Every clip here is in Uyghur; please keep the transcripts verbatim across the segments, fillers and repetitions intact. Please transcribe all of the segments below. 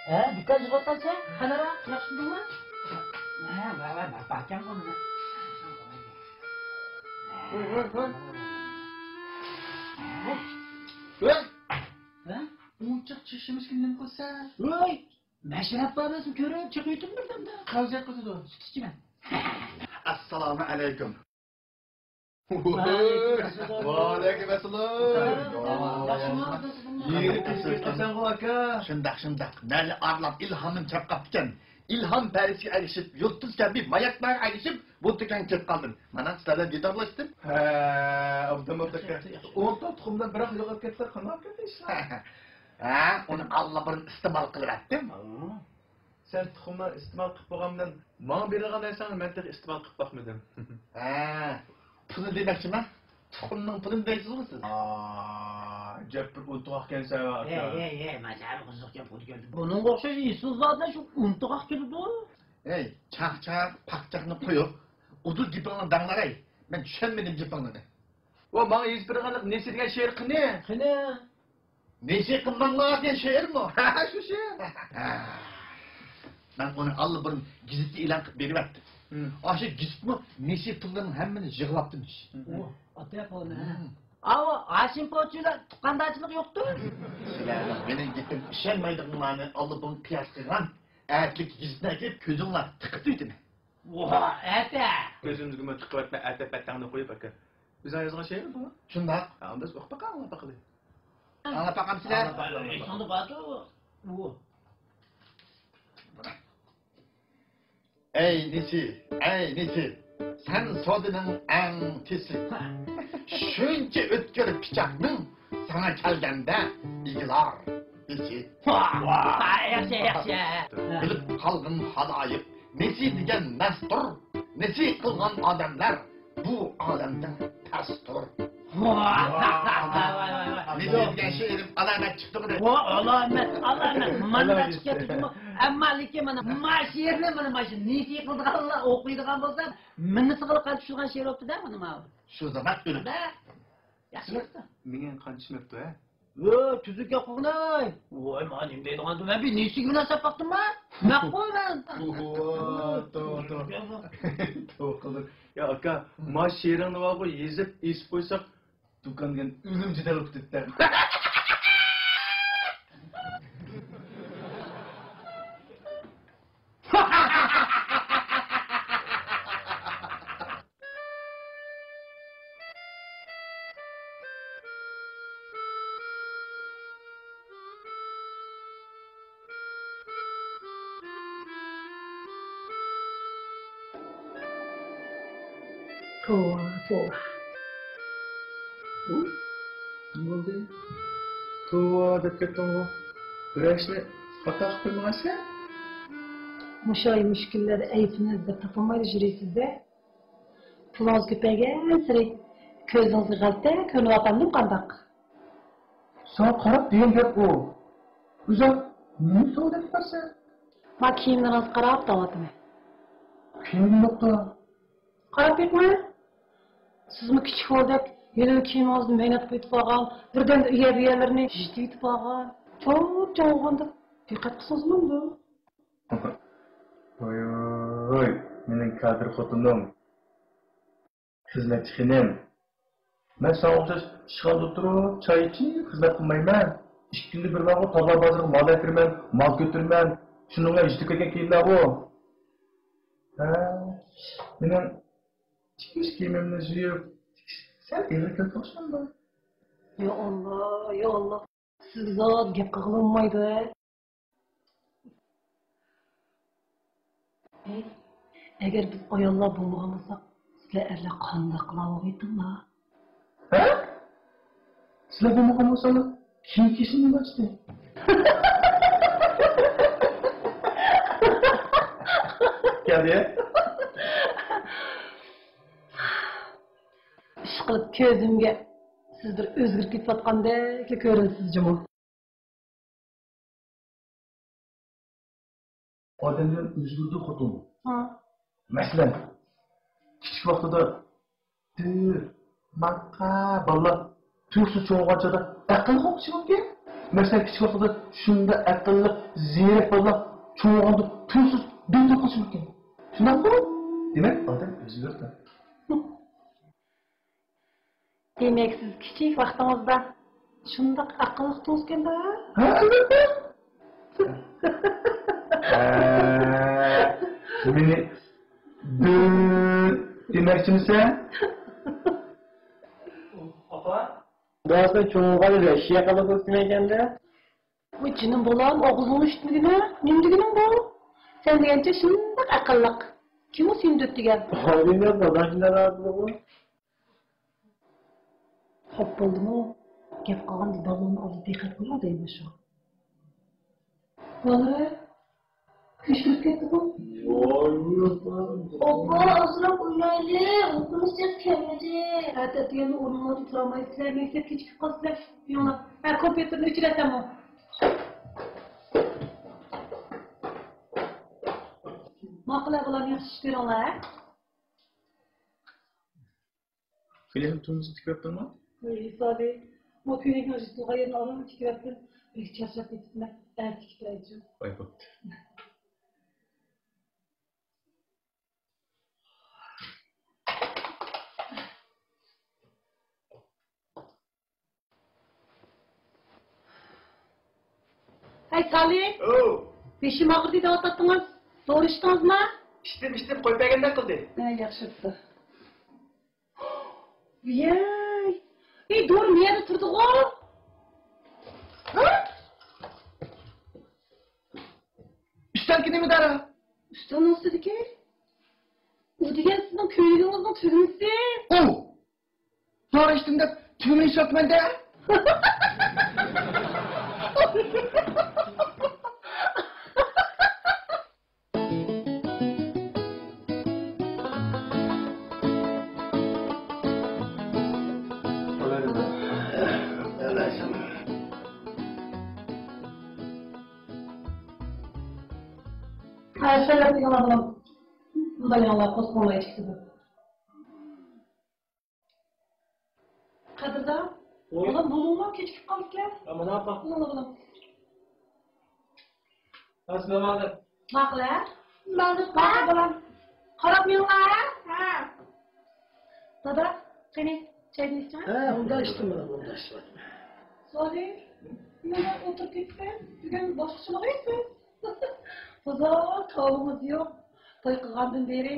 ھە، دۇكان يىغىۋاتقانسەن؟ قانىراق، ياخشىمۇ؟ ھە، بار، بار، بار، باركەن بۇنىڭ. ھە؟ ئۇنچىق چىشىمىشكە نېمە قىلسا؟ ۋاي، مەشرەپ بار بولسا كۆرۈپ چىقىۋېتىڭ بىردەمدە. قاۋزىيەت قىلىدۇ. سۈت ئىچىمەن. ئەسسالامۇ ئەلەيكۇم. ۋەئەلەيكۇم ئەسسالام. ۋەئەلەيكۇم ئەسسالام. ياخشىمۇ؟ يېرى تېشىپ كەپسەنغۇ، ئاكا. شۇنداق، شۇنداق. نەلى ئارىلاپ ئىلھامىم چاققاپتىكەن. ئىلھام پەرىسىگە ئەگىشىپ، يۇلتۇز كەبى ماياكلارغا ئەگىشىپ، بۇ دۇكانغا كىرىپ قالدىم. مانا، سىلەر بىلەن دىدارلاشتىم. ھە، ئابدۇمۇت ئاكا. ياخشى، ياخشى. ئونتا تۇخۇمدىن بىراق يوقاپ كەتسە، قانداق كېتىش؟ ھە، ئۇنى ئاللىبۇرۇن ئىستېمال قىلىۋەتتىم. سەن تۇخۇمنى ئىستېمال قىلىپ بولغان بىلەن، ماڭا بېرىدىغان نەرسەڭنى مەن تېخى ئىستېمال قىلىپ باقمىدىم. ھە، پۇلنى دېمەكچىمەن. تۇخۇمنىڭ پۇلىنى دەيسىزغۇ سىز؟ ئا، گەپ بىر ئۇنتۇغاق ئىكەنسەن، ئاكا. ھەي، ھەي، ھەي، مانا قىزىق گەپ قىلىدىكەن. بۇنىڭغا ئوخشاش ئېسىل زادىلا شۇ ئۇنتۇغاق كېلىدۇ. ھەي، چاقچاق، پاقچاقنى قويۇپ، ئۇدۇل گېپىڭنى داڭلاراي. مەن چۈشەنمىدىم گېپىڭنى. ۋە ماڭا يېزىپ بېرىدىغانلىق نېسى دېگەن شېئىر قېنى؟ قېنى؟ نېسى قىلماڭلار دېگەن شېئىرمۇ؟ ھە، شۇ شېئىر. مەن ئۇنى ئاللىبۇرۇن گېزىتتە ئېلان قىلىپ بېرىۋەتتىم. ھىم. ئاشۇ گېزىتمۇ نېسى پۇللىرىنىڭ ھەممىنى يىغلاپتىمىش. ھىم. ئۇ، ئاتايا پۇلنى، ھە. ھىم. ئاۋۇ ھاشىم پوچىلار تۇغقاندارچىلىق يوقتۇ؟ سىلەرنىڭ مېنىڭ گېپىمگە ئىشەنمەيدىغانلارنى ئاللىبۇرۇن قىياس قىلغان ئەتىلىك گېزىتنى ئەكېلىپ كۆزۈڭلارنى تىقىپ تۇرۇۋېتىمەن. ۋاھ، ئەتە! كۆزىمىزگىمۇ تىقىۋەتمەي، ئەتە پەتەڭنى قويۇپ ئاكا. ئۆزۈڭ يازغان شېئىر بۇ؟ شۇنداق. ھە، ئۇنداق ئوقۇپ باقاڭ، ئاڭلاپ باقىلى. ئاڭلاپ باقامسىلەر؟ ئاڭلاپ باقايلى. ئېسىڭدە باردۇ. ئۇ. ئەي نېسى، ئەي نېسى، سەن سودىنىڭ ئەڭ تېسى. شۇنچە ئۆتكۈر پىچاقنىڭ ساڭا كەلگەندە ئېگىلار بېشى. ۋاھ، ۋاھ، ياخشى، ياخشى. بىلىپ قالغىن خالايىق، نېسى دېگەن مەستۇر، نېسى قىلغان ئادەملەر بۇ ئالەمدىن پەستۇر. ۋاھ، ۋاھ، ۋاھ، ۋاھ. نېسى دېگەن شېئىرىم ئالامەت چىقتىغۇ دەپ. ۋاھ، ئالامەت، ئالامەت. مانا چىقىپ كەتتىمۇ. ئەمما لېكىن مانا ما شېئىرنى مانا مانا شۇ نېسى قىلىدىغانلار ئوقۇيدىغان بولسا، مىننىتىغىلا قان چۈشىدىغان شېئىر بوپتۇ-دە مانا ماۋۇ. شۇ زامان ئۆلۈپ. ياخشى بوپتۇ. مېنىڭ قان چۈشمەپتۇ، ھە؟ ۋو، تۈزۈك گەپ قىلغىناي. ۋاي، مانا نېمە دەيدىغاندۇ؟ مەن بىر نېسىگە مۇناسىۋەت باقتىمما؟ نەق قوي مەن. ۋو، توۋا، توۋا. توۋا قىلدىم. يا ئاكا، ما شېئىرىڭنى بارغۇ يېزىپ ئېسىپ قويساق، دۇكان دېگەن ئۆلۈم جېدەل بولۇپ كېتىپتۇ. توۋا، توۋا. ھە؟ نېمە بولدى؟ توۋا دەپ كەتتىڭغۇ. بىر ئىشنى خاتا قىلىپ قويمىغانسەن؟ مۇشۇ ئاي مۇشۇ كۈنلەردە ئەيىبىنى ئىزدەپ تاپالمايلا يۈرىسىز-دە. پۇلىڭىز كۆپەيگەنسېرى كۆزىڭىزگە غەلىتە كۆرۈنۈۋاتامدۇ قانداق؟ ساڭا قاراپ دېگەن گەپقۇ. ئۆزۈڭ نېمە توۋا دەپ بارسەن؟ ما كىيىملىرىڭىزگە قاراپ تاۋاتىمەن. كىيىم نۇقتا. قاراپ بېقىڭ. سىزمۇ كىچىك بولدەك ھېلىلا كىيىمىڭىزنى مەينەت قىلىۋېتىپ قالغان، بىردەمدە ئۇ يەر بۇ يەرلىرىنى يىرتىۋېتىپ قالغان. چوڭ چوڭ بولغاندا دىققەت قىلسىڭىز بولىدۇ. ۋاي، ۋاي، مېنىڭ كادىر خوتۇنۇم. خىزمەتچى خېنىم، مەن ساڭا ئوخشاش ئىشخانىدا ئولتۇرۇپ، چاي ئىچىپ خىزمەت قىلمايمەن. ئىككى كۈندە بىر بارغۇ، تالا بازىرىغا مال ئەكىرىمەن، مال كۆتۈرىمەن. شۇنىڭغا يېتىپ كەتكەن كىيىملەرغۇ. ھە، مېنىڭ تىكىش كىيىمىمنى يۇيۇپ، تىكىش سەل ئېغىر كەلدى ئوخشامدۇ؟ يا ئاللا، يا ئاللا. سىزگە زادى گەپ قىلغىلى بولمايدۇ. ئەگەر بىز ئاياللار بولمىغان بولساق، سىلەر ئەرلەر قانداق قىلالايتتىڭلار؟ ھە؟ سىلەر بولمىغان بولساڭلار، كىيىم كىيىشنى نېمە ئىشتى؟ كەلدى. ئىشقىلىپ كۆزۈمگە سىز بىر ئۆزگىرىپ كېتىۋاتقاندەكلا كۆرۈنىسىز جۇمۇ. ئادەملەر ئۆزگىرىدۇ خوتۇن. ھە. مەسىلەن، كىچىك ۋاقتىدا تۈر، ماقا، بالىلار تۇيۇقسىز چوڭ بولغان چاغدا ئەقىل خوپىشى مۇمكىن. مەسىلەن، كىچىك ۋاقتىدا شۇنداق ئەقىللىق، زېرەك بالىلار چوڭ بولغاندا تۇيۇقسىز بىردىن قوشۇلىدىكەن. شۇنداقمۇ؟ دېمەك، ئادەم ئۆزگىرىدۇ. دېمەك، سىز كىچىك ۋاقتىڭىزدا شۇنداق ئەقىللىق تۇغۇلغاندا؟ ھە، ئەلۋەتتە. ھە، مېنى دۆت دېمەكچىمىسەن؟ ئاپا؟ دادىسى چوڭ بولغان ۋەھشىي ئەقىللىق ئۆسكەن ئىكەندە. ۋاي جېنىم بالام، ئاغزىڭنى ئىشلىتمىگىنە، نېمە دېگىنىڭ بۇ؟ سەن دېگەنچە شۇنداق ئەقىللىق. كىم ئۇ سېنى دۆت دېگەن؟ بالام، دادا شۇنداق دەپ بۇ. خاپا بولدىمۇ؟ گەپ قىلغاندا بالىلارنىڭ ئالدىدا دىققەت قىلماي دەيمەن شۇ. بالىلار، كۆچۈرۈپ كەتتىغۇ؟ ئوپا، ئازراق ئوينايلى، ئۇيقۇمىز تېخى كەلمىدى. ئەتە دېگەندە ئورنۇڭلاردا تۇرالمايسىلەر، مەكتەپكە كېچىكىپ قالىسىلەر. يېڭىلار، ھە، كومپيۇتېرنى ئۆچۈرەتتىڭمۇ؟ ماقۇل، بالام، ياخشى ئىش كۆرۈڭلار، ھە؟ كۆينەكنى تۈگمىسىنى تىكىۋەتتىڭمۇ؟ ۋاي ھېسابى، مانا كۆينەكنىڭ يىرتىلغان يېرىنى ئاران تىكىۋەتتىم. بەك چارچاپ كېتىپتىمەن. ئەتە تىكىپ بېرەيچۇ. ۋاي بوپتۇ. ھەي سالى! ئوۋ! بېشىم ئاغرىدى دەۋاتاتتىڭىز. دورا ئىچتىڭىزما؟ ئىچتىم، ئىچتىم، قويۇپ بەرگەندەك قىلدى. ھە، ياخشى بوپتۇ. ۋىيەي! ئەي، دورا مۇ يەردە تۇرىدىغۇ؟ ھە؟ ئۈستەلدىكى نېمە دارا؟ ئۈستەلنىڭ ئۈستىدىكى؟ ئۇ دېگەن سىزنىڭ كۆينىكىڭىزنىڭ تۈگمىسى. ئوۋ! دورا ئىچتىم دەپ تۈگمە ئىشلەپتىمەن-دە. ھە، شەرەپ دېگەن ئادەم مۇنداق ياڭلاپ قوزغىلىپ چىقىدۇ. قەدىردان، ۋوي. بالام، بولۇڭلار، كېچىكىپ قالدىكەن. ھە، مانا ئاپا. بولۇڭلار، بالام. ئەسسالامۇئەلەيكۇم. ماقۇل، ھە؟ ماقۇل، ماقۇل، بالام. قاراپ مېڭىڭلار، ھە؟ ھە. دادا، قېنى، چاينى ئىچىڭ، ھە؟ ھە، ئۇنداق ئىچتىم، بالام، ئۇنداق ئىچتىم. سالى، نېمە ئولتۇرۇپ كېتىپسەن؟ بۈگۈن باشقىچىلا قىلىسەن. تازا تاۋىڭىز يوق. توي قىلغاندىن بېرى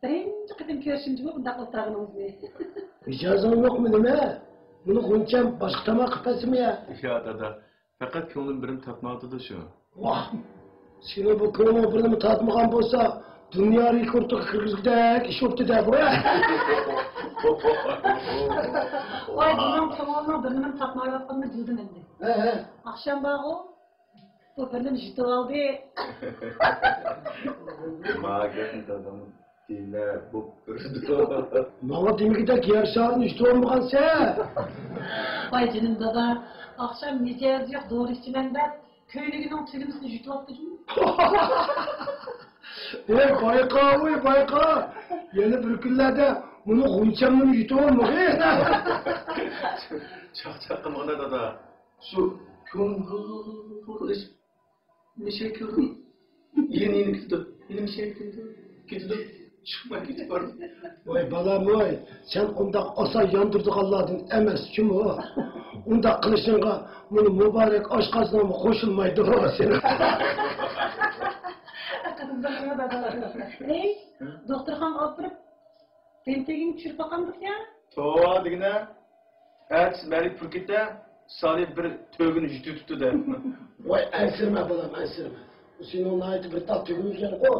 بىرىنچى قېتىم كۆرۈشۈم جۇمۇ بۇنداق ئولتۇرغىنىڭىزنى. مىجەزىڭ يوقمۇ نېمە؟ بۇنى غۇنچەم باشقا تاماق قىلىپ بەرسىمۇ يا؟ يا دادا، پەقەت كۆڭلۈم بىرنېمە تارتمايۋاتىدۇ شۇ. ۋاھ! سېنىڭ بۇ كۆڭلۈڭ بىرنېمە تارتمىغان بولسا، دۇنيا رېكورتىغا كىرگۈزگۈدەك ئىش بوپتۇ-دە بۇ. ۋاي، بۇنىڭ كۆڭلىنىڭ بىرنېمىنى تارتمايۋاتقىنىنى بىلدىم ئەمدى. ھە، ھە. ئاخشام بارغۇ، بۇ بىرنېمە يۇتۇۋالدى. ما گەپنى دادام دېمە، بوپ تۇرىدۇ. ماڭا دېمىگۈدەك يەر شارىنى يۇتۇۋالمىغانسەن. ۋاي جېنىم دادا، ئاخشام مىجەزى يوق دورا ئىچىمەن دەپ، كۆينىكىنىڭ تۈگمىسىنى يۇتۇۋاپتۇ جۇمۇ. ئەي بايقا، ۋاي بايقا. يەنە بىر كۈنلەردە مۇنۇ غۇنچەمنىمۇ يۇتۇۋالمىغىن. چاقچاق قىلمىغىنا دادا. شۇ كۆڭۈل مىشەي كۆردۈم. يەنە، يەنە كېتىدۇ. يەنە مىشەي كېتىدۇ. كېتىدۇ. چىقماي كېتىپ بارىدۇ. ۋاي بالام ۋاي، سەن ئۇنداق ئاسان ياندۇرىدىغانلاردىن ئەمەس جۇمۇ. ئۇنداق قىلىشىڭغا مۇنۇ مۇبارەك ئاشقازىنىڭمۇ قوشۇلمايدۇ سېنىڭ. ئەي، دوختۇرخانىغا ئاپىرىپ، رېنتگېنگە چۈشۈرۈپ باقامدۇق يا؟ توۋا دېگىنە، ئەتىسى مەرىكە پۈركۈتتە سالى بىر تۆگىنى يۇتۇۋېتىپتۇ دە. ۋاي ئەنسىرىمە بالام، ئەنسىرىمە. بۇ سېنىڭ ناھايىتى بىر تال تۆگىڭ ئىكەنغۇ.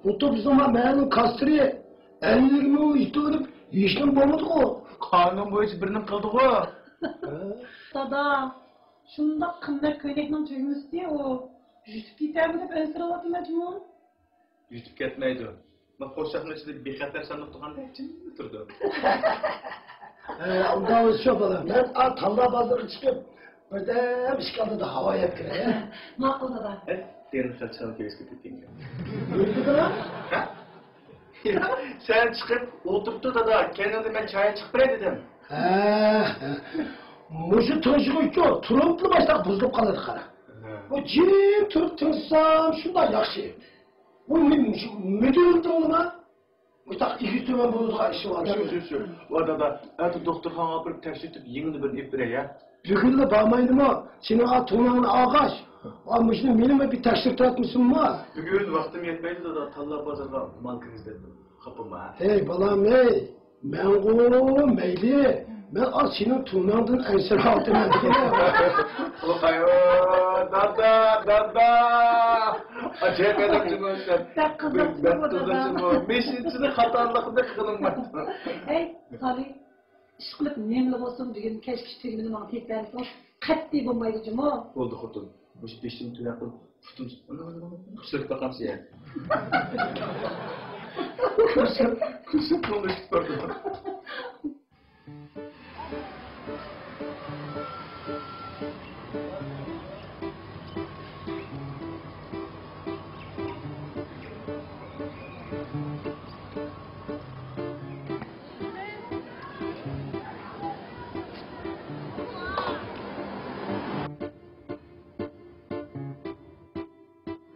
بۇ توپ بىزنىڭ مەھەللىنىڭ كاستىرى. ئەللىك مىڭ يۇتۇۋېلىپ ھېچنېمە بولمىدىغۇ. قانۇن بويىچە بىر نېمە قىلدىغۇ. ھە؟ دادا، شۇنداق قىممەت كۆينەكنىڭ تۈگمىسى ئۇ يۇتۇپ كېتەرمۇ دەپ ئەنسىرەۋاتىمەن جۇمۇ. يۈتۈپ كەتمەيدۇ. ما قورساقنىڭ ئىچىدە بىخەتەر ساندۇق تۇرغاندەك جىملا تۇرىدۇ. ھە، ئۇنداق بولسا شۇ بالام. مەن ئا تاللا بازىرىغا چىقىپ، بىردەم ئىشىك ئالدىدا ھاۋا يەپ كىرەي. ماقۇل دادا. ھە، دېگەن خەت چىقىپ كېلىشكە كېتىڭ. نېمە دېدىڭ؟ ھە؟ سەن چىقىپ ئولتۇرۇپ تۇر دادا، كەينىڭدە مەن چاي چىقىپ بېرەي دېدىم. ھە. مۇشۇ تىڭشىغۇچ تۇرۇپلا باشلاپ بۇزۇلۇپ قالىدۇ قارا. بۇ جىم تۇرۇپ تىڭشىسام شۇنداق ياخشى. بۇ مۇ-، مۇشۇ مىدىرلىدىڭلىما؟ مۇشۇنداق ئېگىز تۆۋەن بولىدىغان ئىش بار. شۇ، شۇ، شۇ. ۋا دادا، ئەتە دوختۇرخانىغا ئاپىرىپ تەكشۈرتۈپ يېڭىدىن بىر ئېلىپ بېرەي يا. بۈگۈنلا بارمايدىمۇ؟ سېنىڭ ئا تۇڭناڭنى ئالغاچ. ۋا مۇشۇنى مېنىمۇ بىر تەكشۈرتۈۋەتمىسۇنما؟ بۈگۈن ۋاقتىم يەتمەيدۇ دادا، تاللا بازارغا مال كىرگۈزدۈم. خاپىما. ھەي بالام ھەي، مەنغۇ مەيلى، مەن ئا سېنىڭ تۇڭناڭدىن ئەنسىرەۋاتىمەن دېگىنە. ۋاي، دادا، دادا. ئاجايىپ ئادەم جۇمۇ سەن. بەك قىزىق بەك جۇمۇ دادا. قىزىق جۇمۇ. مېشىنىچىنى خاتالىقىنى قىلىنمايدۇ. ھەي، سالى، ئىشقىلىپ نېمىلا بولسۇن، بۈگۈن كەچكىچە تۈگمىنى ماڭا تېپىپ بەرمىسىڭىز قەتئىي بولمايدۇ جۇمۇ. بولدى خوتۇن. مۇشۇ بېشىمنى تۆۋەن قىلىپ، پۇتۇم سۈرۈپ باقامسىز يا؟ كۈلسە، كۈلسە، كۆڭلى چىقىپ بارىدۇ.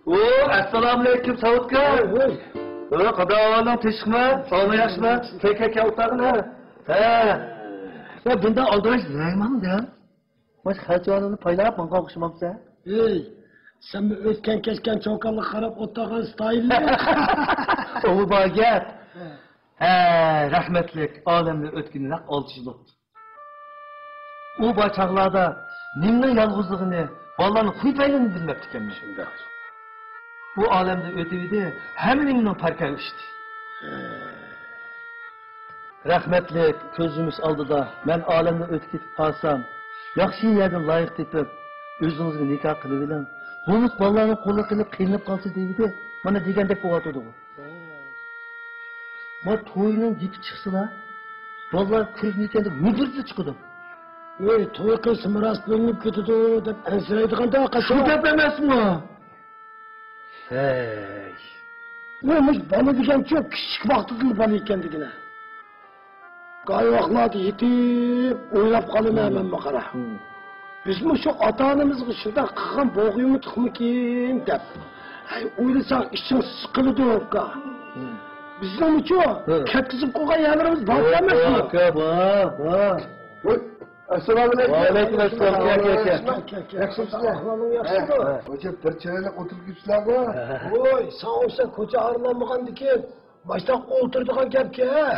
ئو، ئەسسالامۇئەلەيكۇم، ساۋۇتكا. ھوي، ھوي. ھە، قادا ئەھۋالىڭ، تىنچلىقمۇ؟ ساغلىقىڭ ياخشىمۇ؟ كەل، كەل، كەل، ئولتۇرغىن، ھە. ھە. يا، بۇنداق ئالدىراش يۈرەيمەن دە. ماش خەلچىۋانىنى پايلاپ ماڭغان ئوخشىمامسەن؟ ھەي، سەنمۇ ئۆتكەن كەچكەن چوكانلىققا قاراپ ئولتۇرغان ستايللىق. ئۇ بار گەپ. ھە. ھە، رەھمەتلىك ئالەمنى ئۆتكىنىراق ئالتە يىل بوپتۇ. ئۇ بار چاغلاردا نېمىنىڭ يالغۇزلۇقىنى، بالىلارنىڭ خۇي پەيلىنى بىلمەپتىكەنمەن. شۇنداق. ئۇ ئالەمدىن ئۆتۈۋىدى، ھەممە نېمىنىڭ پاركارى ئۇچتى. رەھمەتلىك كۆز يۇمۇش ئالدىدا مەن ئالەمدىن ئۆتۈپ كېتىپ قالسام، ياخشى يەردىن لايىق تېپىپ، ئۆزىڭىزگە نىكاھ قىلىۋېلىڭ. بولمىسا بالىلارنىڭ قولىغا قېلىپ قىينىلىپ قالىسىز دېيىدى. مانا دېگەندەك بولۇۋاتىدىغۇ. ما توينىڭ گېپى چىقسىلا، بالىلار كۆرۈنمىگەندە مىدىرلىتىپ چىقىدۇ. ۋەي، توي قىلسىمۇ راست بىلىنىپ كېتىدۇ دەپ ئەنسىرەيدىغاندا قاچان؟ شۇ گەپ ئەمەسمۇ؟ ھەي. ۋەي، مۇشۇ بالا دېگەنچۇ كىچىك ۋاقتىدىلا بالا ئىكەن دېگىنە. قاياقلاردا يېتىپ ئويلاپ قالىمەن مەنمۇ قارا. بىزمۇ شۇ ئاتا-ئانىمىزغا شۇنداق قىلغان بولغىيمىدۇقمىكىن دەپ. ھەي، ئويلىساڭ ئىچىڭ سىقىلىدۇ، ئۇكا. بىزنىڭمۇچۇ كەتكۈزۈپ قويغان يەرلىرىمىز بار ئەمەسمۇ؟ بار، بار. ۋوي، ئەسسالامۇئەلەيكۇم. ۋەئەلەيكۇم ئەسسالام. كەل، كەل، كەل. ياخشىمۇسىز؟ ئەھۋالىڭ ياخشىمۇ؟ ھە، ھوجام، بىر چىرايلىق ئولتۇرۇپ كېتىپسىلەرغۇ. ۋوي، ساڭا ئوخشاش كوچا ئارىلانمىغاندىكىن، ماشۇنداق ئولتۇرىدىغان گەپكەن.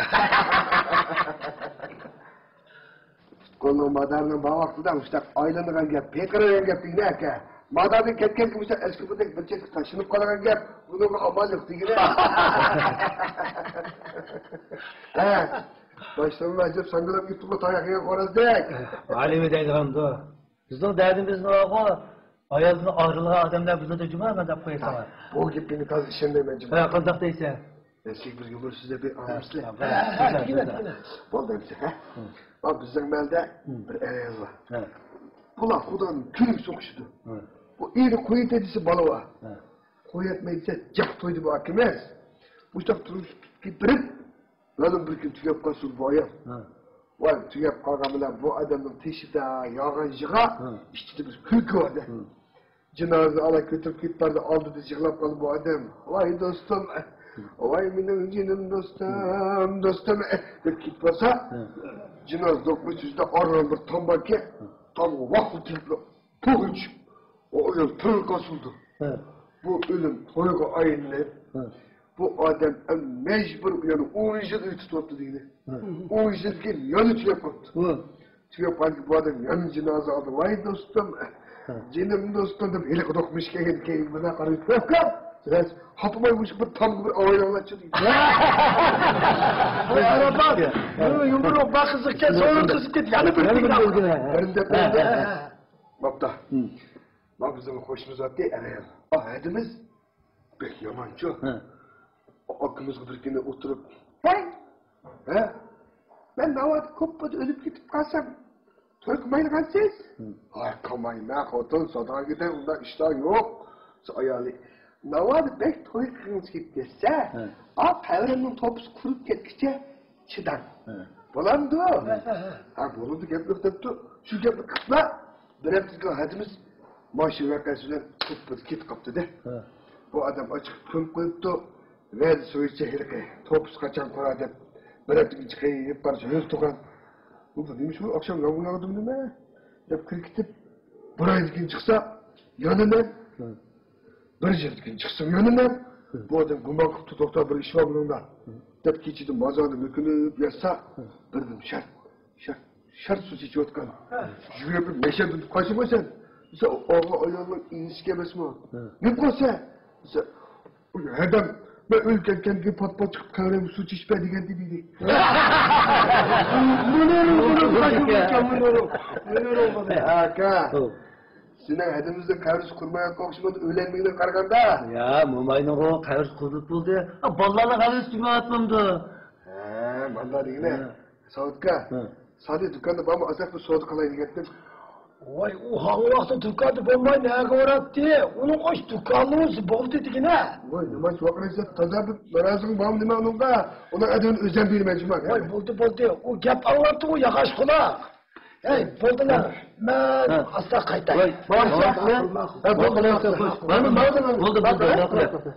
پۇت-قولنىڭ مادارىنىڭ بار ۋاقتىدا مۇشۇنداق ئايلىنىدىغان گەپ، پىرقىرىغان گەپ دېگىنە ئەكە. ماداردىن كەتكەنكى مۇشۇنداق ئەسكى بىردەك بىر چەتكە تاشلىنىپ قالىدىغان گەپ، بۇنىڭغا ئامال يوق دېگىنە. ھە، باشلىرىڭنى ئاجىپ ساڭگىلاپ كېتىپلا تاياق يېگەن خورازدەك. ئالىمى دەيدىغاندۇ. بىزنىڭ دەردىمىز نېمىغۇ؟ ئايالدىن ئايرىلغان ئادەملەر بىلىدۇ جۇما، مەن دەپ قوياي ساڭا. بۇ گېپىڭگە تازا ئىشەنمەيمەن جۇما. ھە، قانداق دەيسەن؟ سىزگە بىر يۇمۇر سۆزلەپ بېرىپ ئاڭلىمىسىلەر؟ ھە، ھە، ھە، دېگىنە، دېگىنە. بولدى ئەمسە، ھە؟ ھە. بۇ بىزنىڭ مەھەللىدە بىر ئەر-ئايال بار. ھە. بۇلار خۇدانىڭ كۈنى سوقۇشىدۇ. ھە. بۇ ئېرى قويۇۋېتەي دېسە بالا بار. ھە. قويۇۋەتمەي دېسە جاق تويدى بۇ ئاكىمىز. مۇشۇنداق تۇرمۇش بېرىپ، مەلۇم بىر كۈن تۈگەپ قالسۇن بۇ ئايال. ھە. ۋاي، تۈگەپ قالغان بىلەن بۇ ئادەمنىڭ تېشىدا ياغان يىغا، ھە. ئىچىدە بىر كۈلكە بار-دە. ھە. جىنازىنى ئالا كۆتۈرۈپ كېتىپ بارىدۇ، ئالدىدا يىغلاپ قالدى بۇ ئادەم. ۋاي دوستۇم، ۋاي مېنىڭ جېنىم دوستۇم، دوستۇم، دەپ كېتىپ بارسا، ھە. جىنازا دوقمۇش يۈزىدە ئاران بىر تام باركەن، ھە. تامغا ۋاققىدە تېگىپلا، پوھ ئېتىشىپ، ئۇ ئايال تىرىلقان سولىدۇ. ھە. بۇ ئۆلۈم تويغا ئايلىنىپ، ھە. بۇ ئادەم ئەمدى مەجبۇر يەنە ئون يىل ئۆي تۇتۇۋاپتۇ دېگىنى. ھە. ئون يىلدىن كېيىن يەنە تۈگەپ قاپتۇ. ھە. تۈگەپ قالدى بۇ ئادەم يەنە جىنازا ئالدى. ۋاي دوستۇم، ھە. جېنىم دوستۇم دەپ ھېلىقى دوقمۇش كەلگەن كەينىگە مانا قاراپ، خاپىماي مۇشۇ بىر تامغا بىر ئاۋايلاڭلارچۇ دېگەن. ۋاي ئارابات، يۇمۇر يۇمۇر بەك قىزىقكەن، سورۇن قىزىپ كەت، يەنە بىر يەنە بىر بىلگىنە. بىرىنى دەپ بەردى. ھە، ھە. بوپتۇ. ھە. ما بىزنىڭ قوشنىمىز بارتتى، ئەرەيال. ئا، ھەدىمىز بەك يامانچۇ. ھە. ئاكىمىزغا بىر كۈنى ئولتۇرۇپ، ھەي! ھە؟ مەن ناۋادا كوپپىدا ئۆلۈپ كېتىپ قالسام، توي قىلمايدىغانسىز؟ ھە. ھاي، قىلمايمەن، خوتۇن، سوداگەردە ئۇنداق ئىشلار يوق. ئايالى، ناۋادا بەك توي قىلغۇڭىز كېلىپ كەتسە، ھە. ئا، قەبرەمنىڭ توپىسى قۇرۇپ كەتكۈچە چىداڭ. ھە. بولامدۇ؟ ھە، ھە، ھە. ھە، بولىدۇ، گەپ يوق دەپتۇ. شۇ گەپنى قىلىپلا، بىر ھەپتىدىن كېيىن ھەدىمىز ماشىنا ۋەقەسى بىلەن توپپىدە كېتىپ قاپتۇ-دە. ھە. بۇ ئادەم ئاچىق كۆمۈپ قويۇپتۇ. ۋەدىسى بويىچە ھېلىقى توپىسى قاچان قۇرار دەپ، بىر ھەپتىدىن كېيىن چىقىپ بارسا ھۆل تۇغان. بۇ نېمە شۇ ئاخشام يامغۇر ياغدىمۇ نېمە؟ دەپ كىرىپ كېتىپ، بىر ئايدىن كېيىن چىقسا، يەنە نەم. ھە. بىر يىلدىن كېيىن چىقسا، يەنە نەم. ھە. بۇ ئادەم گۇمان قىپتۇ، توختا، بىر ئىش بار بۇنىڭدا. ھە. دەپ كېچىدە مازاردا مۆكۈنۈپ ياتسا، ھە، بىردىن شارت، شارت، شارت سۇ چېچىۋاتقان. ھە. يۈگۈرۈپ بىر مەشەدە ئۇنتۇپ قالسىمۇ سەن؟ دېسە، ئاغا ئايالنىڭ ئىنىسىكەن ئەمەسمۇ؟ ھە. نېمە قىلسا؟ دېسە، ئۇ ھەدەم، مەن ئۆلۈپ كەتكەندىن كېيىن پات-پات چىقىپ قەبرەمگە سۇ چېچىپ بەر دېگەندى دېدى. ئاكا، سېنىڭ ھەدىمىزنىڭ قەبرىسى قۇرۇمايۋاتقان ئوخشىمامدۇ، ئۆلەنلىكىدىن قارىغاندا؟ يا، موماينىڭغۇ قەبرىسى قۇرۇلۇپ بولدى. ھە، بالىلارنىڭ قەبرىسى تۈگىمەيۋاتمامدۇ؟ ھە، مانداق دېگىنە. ھە. ساۋۇتكا، ھە، سادى دۇكاندا بارمۇ، ئازراق بىر سودا قىلاي دېگەنتىم. ۋاي، ئۇ ھاڭ ۋاقىتتا دۇكاندا بولماي نەگە باراتتى؟ ئۇنىڭ ئاش دۇكانىڭىز بولدى دېگىنە. ۋاي، نېمانچە ۋاقىت تازا بىر نارازىلىقىڭ بارمۇ نېمە ئۇنىڭغا؟ ئۇنىڭ ئەدىبىنى ئۆزۈم بېرىمەن جۇما. ۋاي، بولدى، بولدى. ئۇ گەپ ئاڭلاپتۇ، ئۇ ياغاچ قۇلاق. ھەي، بولدىلا. مەن، ھە، ئاستا قايتاي. ۋاي، ماقۇل، ماقۇل. ھە، بولدى، بولدى، بولدى، بولدى، ماقۇل.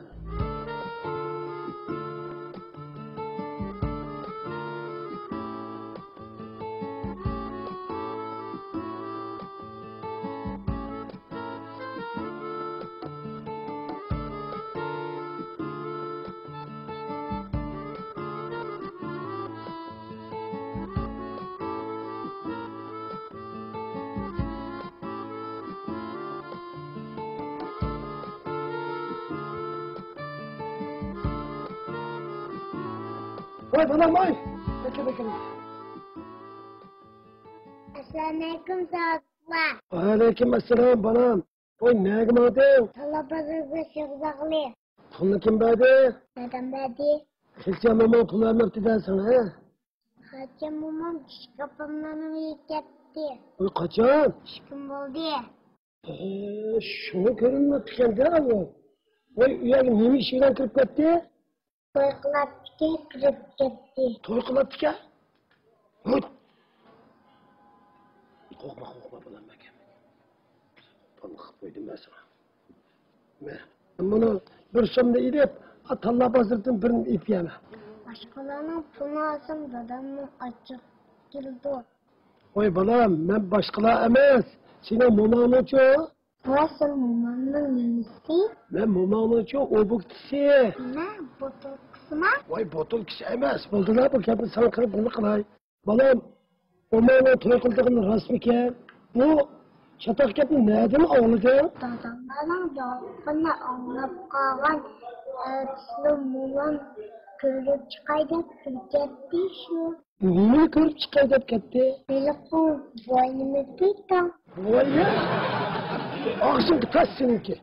ۋاي بالام، ۋاي. بەكرى، بەكرى. ئەسسالامۇئەلەيكۇم، ساۋۇتلا. ۋەئەلەيكۇم ئەسسالام، بالام. ۋاي، نەگە ماڭدىڭ؟ تاللا بازىرىغا سېغىز ئاغلى. پۇلنى كىم بەردى؟ دادام بەردى. خېچەم موماڭ پۇل بەرمەپتۇ دە ساڭا، ھە؟ خېچەم مومام كىچىك ئاپامنىڭ ئۆيىگە كەتتى. ۋاي، قاچان؟ ئۈچ كۈن بولدى. ھە، شۇڭا كۆرۈنمەپتىكەن-دە ئۇ. ۋاي، ئۇ يەرگە نېمە ئىش بىلەن كىرىپ كەتتى؟ توي قىلاتتىكەن، كىرىپ كەتتى. توي قىلاتتىكەن؟ ھوت! قورقما، قورقما، بالام، ئاكام. بالىلىق قىلىپ قويدۇم مەن ساڭا. مەن بۇنى بىر سومنى ئېلىپ، تاللا بازىرىدىن بىرنى ئېلىپ يەمەن. باشقىلارنىڭ پۇلىنى ئالسام، دادامنىڭ ئاچچىقى كېلىدۇ. ۋاي بالام، مەن باشقىلار ئەمەس، سېنىڭ موماڭنىڭچۇ. ۋاي، سەن مومامنىڭ نېمىسى؟ مەن موماڭنىڭچۇ ئوبيېكتىسى. نېمە، بوتۇلكىسىما؟ ۋاي، بوتۇلكىسى ئەمەس، بولدىلا، بۇ گەپنى ساڭا قىلىپ نېمە قىلاي؟ بالام، موماڭنىڭ توي قىلىدىغىنى راستمىكەن؟ بۇ چاتاق گەپنى نەدىن ئاڭلىدىڭ؟ داداملارنىڭ گېپىنى ئاڭلاپ قالغان، ئەتىسىلا مومام كۆرۈپ چىقاي دەپ كىرىپ كەتتى شۇ. نېمىنى كۆرۈپ چىقاي دەپ كەتتى؟ ھېلىقى بوۋاينىمۇ بىر تاڭ. بوۋاينى؟ ئاغزىڭغا تاش سېنىڭكى.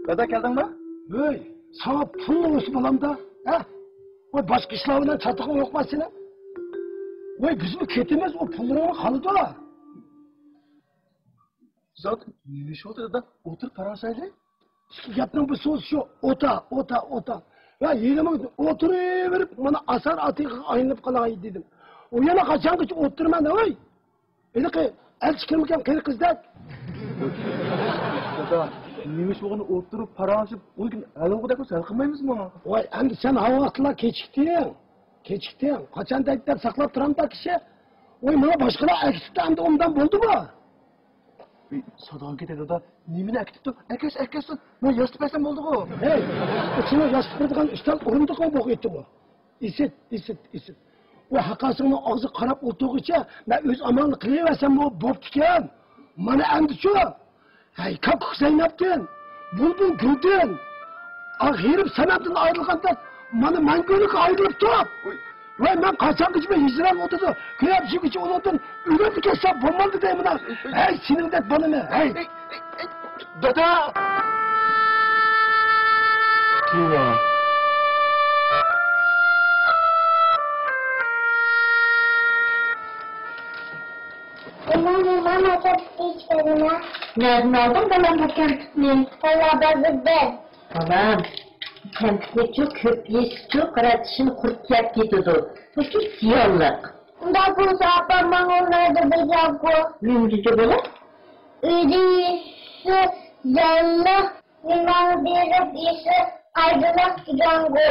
دادا، كەلدىڭمۇ؟ ھۆي، ساڭا پۇل نومۇسى بولامدا؟ ھە؟ ۋاي، باشقا ئىشلار بىلەن چاتىقىڭ يوقما سېنىڭ؟ ۋاي، بىزمۇ كېتىمىز، ئۇ پۇللىرىڭمۇ قالىدۇ. زات، نېمە ئىش بولدى دادا؟ ئولتۇرۇپ پاراڭلىشايلى. ئىككى گەپنىڭ بىر سۆزى شۇ، ئوتا، ئوتا، ئوتا. ۋە يېنىمغا ئولتۇرۇۋېرىپ، مانا ئاسار ئاتىقىغا ئايلىنىپ قالاي دېدىم. ئۇ يەنە قاچانغىچە ئولتۇرىمەن، ھۆي؟ ھېلىقى ئەلچى كىرمىگەن قېرى قىزدەك. دادا، نېمە ئىش بولغىنى ئولتۇرۇپ پاراڭلىشىپ، ئۇنىڭ كېيىن ھەل بولغۇدەك بولسا ھەل قىلمايمىزمۇ؟ ۋاي، ئەمدى سەن ھاۋاقتىلا كېچىكتىڭ. كېچىكتىڭ. قاچان دەيدۇ دەپ ساقلاپ تۇرامدا كىشى؟ ۋاي، ماڭا باشقىلار ئەكېتىپتۇ، ئەمدى ئۇنداق بولدىمۇ؟ ئى، ساداڭ كېتەي دادا، نېمىنى ئەكېتىپتۇ؟ ئەكەتسە ئەكەتسۇن، مەن ياسىتىپ بەرسەم بولدىغۇ. ھەي، ئۇ سېنىڭ ياسىتىپ بېرىدىغان ئۈستەل ئورۇندۇقۇ بولغىيتتىغۇ. ئىسىت، ئىسىت، ئىسىت. ئۇ ھەققاسىڭنىڭ ئاغزىغا قاراپ ئولتۇرغۇچە مەن ئۆز ئامالىمنى قىلىۋەرسەممۇ بوپتىكەن. مانا ئەمدىچۇ. ھەي، كاككۇك زەينەپتىن، بۇلبۇل گۈلدىن، ئاق غېرىب سەنەمدىن ئايرىلغاندەك، مانا مەڭگۈلۈككە ئايرىلىپتۇ. ۋاي، مەن قاچانغىچە بۇ ھىجران ئوتىدا كۆيۈپ يۈرگۈچە ئۇنىڭدىن ئۆلۈمنى كەچسەم بولمامدۇ دەيمەن. ھەي، سېنىڭدەك بالىنى، ھەي. دادا! كىم ئۇ؟ ئۇنىڭ مېھمان ئاكام تېتىشكەنىنا. نەدىن ئالدىڭ بالام بۇ كەمپۈتنى؟ تالا بازىردىن. بالام، كەمپۈتنىچۇ كۆپ يېسىچۇ، قارا، چىشىنى قۇرت يەپ كېتىدۇ. بۇ بەك زىيانلىق. ئۇنداق بولسا ئاپام ماڭا ئۇنايدۇ دېگەنغۇ. نېمە دېدى بالام؟ ئۆيدە يېسە زىيانلىق، مېھمانغا بېرىپ يېسە پايدىلىق دېگەنغۇ.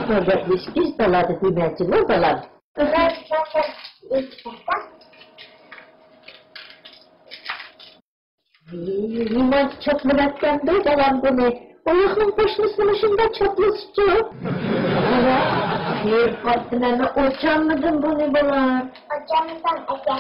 بۇ گەپنى ھېچ بالا دېمەيدۇ بالام. نېمانچە چاپلىۋەتكەندۇ بالام بۇنى؟ ئۇيۇقنىڭ قوشنىسى مۇشۇنداق چاپلىسىچۇ؟ بالا، خېرىپ قاپتىمەن، مەن ئوچالمىدىم بۇنى بالام. ئوچالمىساڭ ئەكە.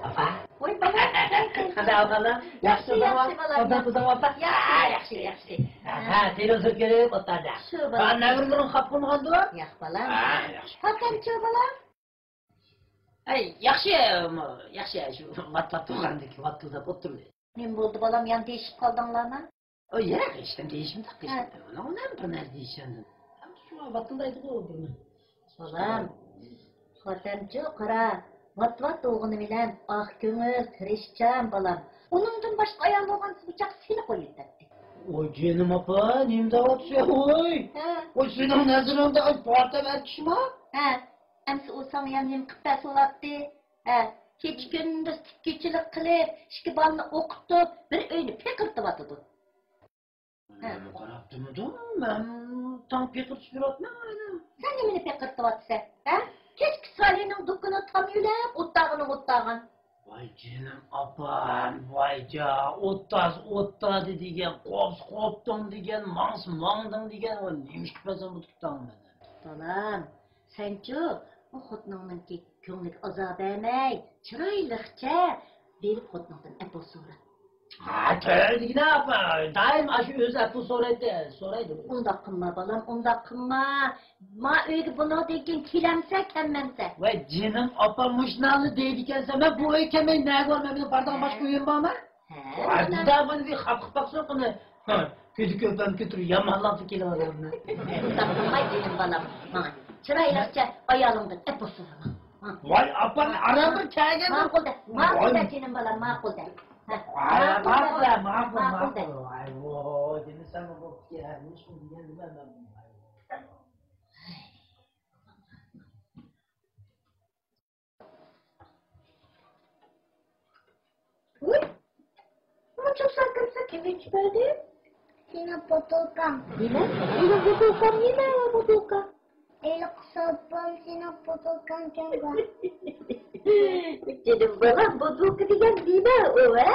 ئاپا. ۋاي، بالا، كەل، كەل. قانداق ئەھۋاللار؟ ياخشى، ياخشى، بالام، ياخشى. ئوبدان تۇردۇڭمۇ، ئاپا؟ يا، ياخشى، ياخشى. ھە، تېلېۋىزور كۆرۈپ ئولتۇردۇم. شۇ، بالام. ھە، نەۋرىلىرىڭ خاپا بولمىغاندۇ؟ ياق، بالام. ھە، ياخشى. پاتەمچۇ، بالام؟ ئەي، ياخشى، ياخشى، شۇ ۋاتلاپ تۇرغاندىكى ۋاتىلداپ ئولتۇردى. نېمە بولدى، بالام، يەنە دېيىشىپ قالدىڭلارمۇ؟ ئۇ ياق، ھېچنېمە دېيىشمىدۇق، ھە. ھېچنېمە. ئۇنىڭ بىلەن بىر نەرسە دېيىشەمدىم. شۇ ۋاتىلدايدىغۇ بىر نېمە. بالام، خوتەنچۇ قارا، ۋات-ۋات بولغىنى بىلەن ئاق كۆڭۈل، تىرىشچان بالام. ئۇنىڭدىن باشقا ئايال بولغان بۇچاق سېنى قويۇۋېتەتتى. ۋاي جېنىم ئاپا، نېمە دەۋاتىسەن، ۋاي؟ ھە. ۋاي سېنىڭ نەزىرىڭدە ئاي پارتەم ئەركىشما؟ ھە. ئەمسە ئۇ ساڭا يەنە نېمە قىلىپ بەرسە بولاتتى؟ ھە، كېچە-كۈندۈز تىككۈچىلىك قىلىپ، ئىككى بالىنى ئوقۇتۇپ، بىر ئۆينى پېقىرتىۋاتىدۇ. ھە. مەنمۇ قاراپ تۇرمىدىم، مەن تاڭ پېقىرتىپ يۈرۈۋاتىمەن ئاينا. سەن نېمىنى پېقىرتىۋاتىسەن، ھە؟ كەچكە سالىنىڭ دۇكىنىغا تام يۆلەپ، ئوتتاغىنىڭ ئوتتاغان. ۋاي جېنىم ئاپام، ۋايجا، ئوتتاز، ئوتتازى دېگەن، قوپسا قوپتۇڭ دېگەن، ماڭسا ماڭدىڭ دېگەن، ۋاي نېمە ئىش قىلىپ بەرسەڭ بۇ دۇكانغا مەن؟ بالام، سەنچۇ، ئۇ خوتۇنۇڭنىڭكى كۆڭلىگە ئازار بەرمەي، چىرايلىقچە بېرىپ خوتۇنۇڭدىن ئەپۇ سورا. ھە، تۆۋەندىكىدە ئاپا، دائىم ئاشۇ ئۆزى ئەپۇ سورايتتى، سورايدۇ. ئۇنداق قىلما، بالام، ئۇنداق قىلما. ما ئۆيگە بۇنىڭدىن كېيىن كېلەمسە، كەلمەمسە. ۋاي جېنىم ئاپا، مۇشۇلارنى دەيدىكەنسەن، مەن بۇ ئۆيگە كەلمەي نەگە بارىمەن؟ مېنىڭ بارىدىغان باشقا ئۆيۈم بارمۇ؟ ھە، ۋاي، مانا. بۇدا بۇنى بىر خاپا قىلىپ باقسۇن، قېنى. ھە، كۆزى كۆپەم كۆتۈرۈپ يامانلاپلا كېلىۋاتىمەن. ئۇنداق قىلماي جېنىم بالام، ماڭا چىرايلىقچە ئايالىڭدىن ئەپۇ سورا، ماڭا. ۋاي ئاپا، مەن ئاران بىر كەلگەن. ماقۇل دە، ماقۇل دە جېنىم بالام، ماقۇل دە. ھە، ۋاي، ماقۇل دە، ماقۇل، ماقۇل دە. ۋاي، ۋاي، دېمىسەم بۇ يەرنى شۇ دېگەن نېمە مەن. ۋۇي، بۇ چوقسان كىرسە كىم ئېچىپ بەردى؟ سېنىڭ پوتۇلكاڭ. نېمە؟ مېنىڭ پوتۇلكام نېمە، پوتۇلكا؟ ھېلىقى سوپۇم سېنىڭ پوتۇلكاڭ كەنغۇ. جېنىم بالام، پوتۇلكا دېگەن نېمە ئۇ، ھە؟